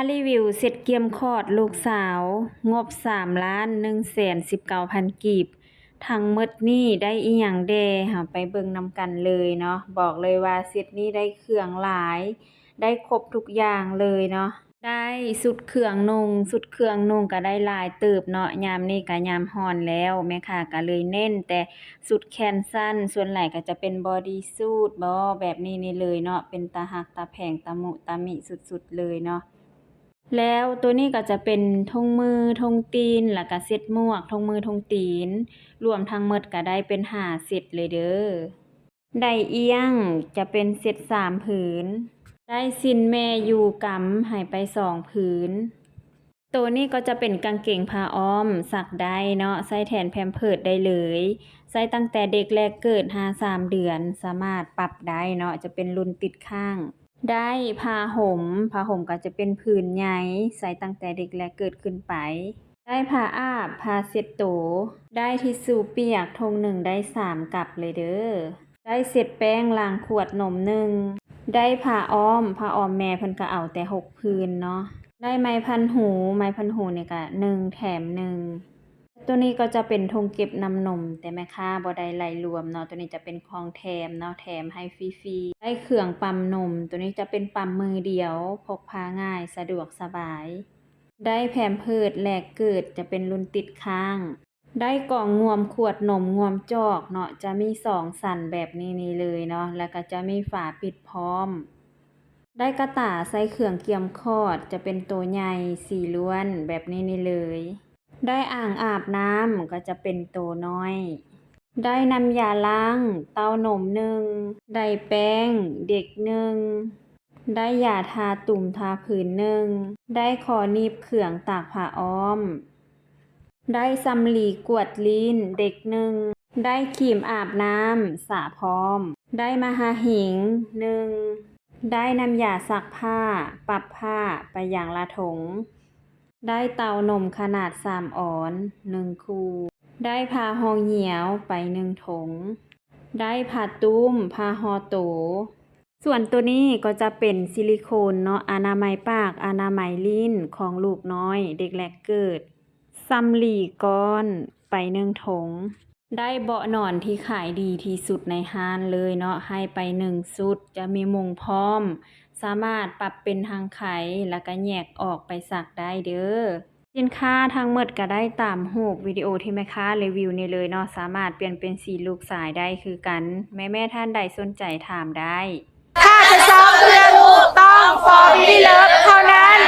ມາຣີວິວເຊັດກຽມຄອດລູກສາວ ງົບສາມລ້ານໜຶ່ງແສນສິບເກົ້າພັນກີບ. ທັງໝົດນີ້ໄດ້ອີ່ຫຍັງແດ່? ເຮົາໄປເບິ່ງນຳກັນເລີຍເນາະ. ບອກເລີຍວ່າເຊັດນີ້ໄດ້ເຄື່ອງຫຼາຍ, ໄດ້ຄົບທຸກຢ່າງເລີຍເນາະ. ໄດ້ຊຸດເຄື່ອງນຸ່ງ, ຊຸດເຄື່ອງນຸ່ງກໍໄດ້ຫຼາຍເຕີບເນາະ, ຍາມນີ້ກໍຍາມຮ້ອນແລ້ວ, ແມ່ຄ້າກໍເລີຍເນັ້ນແຕ່ຊຸດແຂນສັ້ນ, ສ່ວນຫຼາຍກໍຈະເປັນບໍດີຊູດບໍ ແບບນີ້ນີ້ເລີຍເນາະ, ເປັນຕາຮັກຕາແພງ ຕາມຸຕາມິສຸດໆເລີຍເນາະ. ແລ້ວໂຕນີ້ກໍຈະເປັນຖົງມື, ຖົງຕີນ, ແລ້ວກໍເຊັດໝວກ, ຖົງມື, ຖົງຕີນ, ລວມທັງໝົດກໍໄດ້ເປັນຫ້າເຊັດເລີຍເດີ້. ໄດ້ອຽງຈະເປັນເຊັດສາມຜືນ, ໄດ້ສິ້ນແມ່ຢູ່ກຳໃຫ້ໄປສອງຜືນ. ໂຕນີ້ກໍຈະເປັນກາງເກງຜ້າອ້ອມ ຊັກໄດ້ເນາະ, ໃຊ້ແທນແພມເພີດໄດ້ເລີຍ, ໃຊ້ຕັ້ງແຕ່ເດັກແລກເກີດຫາສາມເດືອນ, ສາມາດປັບໄດ້ເນາະ, ຈະເປັນລຸ້ນຕິດຄ້າງ. ໄດ້ຜ້າຫົມ, ຜ້າຫົມກໍຈະເປັນຜືນໃຫຍ່, ໃຊ້ຕັ້ງແຕ່ເດັກແລກເກີດຂຶ້ນໄປ. ໄດ້ຜ້າອາບ, ຜ້າເຊັດໂຕ, ໄດ້ທິຊຊູປຽກ, ຖົງໜຶ່ງໄດ້ສາມກັບເລີຍເດີ້. ໄດ້ເຊັດແປ້ງລ້າງຂວດນົມໜຶ່ງ, ໄດ້ຜ້າອ້ອມ, ຜ້າອ້ອມແມ່ເພິ່ນກໍເອົາແຕ່ຫົກຜືນເນາະ. ໄດ້ໄມ້ພັນຫູ, ໄມ້ພັນຫູນີ້ກໍໜຶ່ງແຖມໜຶ່ງ. ໂຕນີ້ກໍຈະເປັນຖົງເກັບນ້ຳນົມ, ແຕ່ແມ່ຄ້າບໍ່ໄດ້ໄລ່ລວມເນາະ, ໂຕນີ້ຈະເປັນຂອງແຖມເນາະ, ແຖມໃຫ້ຟຣີໆ. ໄດ້ເຄື່ອງປ້ຳນົມ, ໂຕນີ້ຈະເປັນປ້ຳມືດຽວ, ພົກພາງ່າຍ, ສະດວກສະບາຍ. ໄດ້ແພມເພີດແລກເກີດ, ຈະເປັນລຸ້ນຕິດຄ້າງ. ໄດ້ກ່ອງງວມຂວດນົມງວມຈອກເນາະ, ຈະມີສອງຊັ້ນແບບນີ້ນີ້ເລີຍເນາະ, ແລ້ວກໍຈະມີຝາປິດພ້ອມ. ໄດ້ກະຕ່າໃສ່ເຄື່ອງກຽມຄອດ, ຈະເປັນໂຕໃຫຍ່ ສີ່ລ້ວນ ແບບນີ້ນີ້ເລີຍ. ໄດ້ອ່າງອາບນ້ຳ, ກໍຈະເປັນໂຕນ້ອຍ. ໄດ້ນ້ຳຢາລ້າງເຕົ້ານົມໜຶ່ງ, ໄດ້ແປ້ງເດັກໜຶ່ງ, ໄດ້ຢາທາຕຸ່ມທາຜືນໜຶ່ງ, ໄດ້ຂໍ້ໜີບເຄື່ອງຕາກຜ້າອ້ອມ, ໄດ້ສຳລີກວດລີ້ນເດັກໜຶ່ງ, ໄດ້ຄຣີມອາບນ້ຳສະພ້ອມ, ໄດ້ມະຫາຫິງໜຶ່ງ, ໄດ້ນ້ຳຢາຊັກຜ້າ ປັບຜ້າໄປຢ່າງລະຖົງ, ໄດ້ເຕົ້ານົມຂະໜາດສາມອອນໜຶ່ງຄູ່, ໄດ້ຜ້າຮອງຫຽວໄປໜຶ່ງຖົງ, ໄດ້ຜ້າຕຸ້ມ ຜ້າຫໍ່ໂຕ. ສ່ວນໂຕນີ້ກໍຈະເປັນຊິລິໂຄນເນາະ, ອະນາໄມປາກ ອະນາໄມລີ້ນຂອງລູກນ້ອຍເດັກແລກເກີດ, ສຳລີກ້ອນໄປໜຶ່ງຖົງ. ໄດ້ເບາະນອນທີ່ຂາຍດີທີ່ສຸດໃນຮ້ານເລີຍເນາະ, ໃຫ້ໄປໜຶ່ງຊຸດ, ຈະມີມຸງພ້ອມ, ສາມາດປັບເປັນຮັງໄຄ ແລ້ວກະແຍກອອກໄປຊັກໄດ້ເດີ້. ສິນຄ້າທັງໝົດກະໄດ້ຕາມຮູບວິດີໂອທີ່ແມ່ຄ້າຣີວິວນີ້ເລີຍເນາະ, ສາມາດປ່ຽນເປັນສີລູກຊາຍໄດ້ຄືກັນ. ແມ່ໆທ່ານໃດສົນໃຈຖາມໄດ້. ຖ້າຈະຊອກເຄື່ອງລູກຕ້ອງ Forbidden Love ເທົ່ານັ້ນ.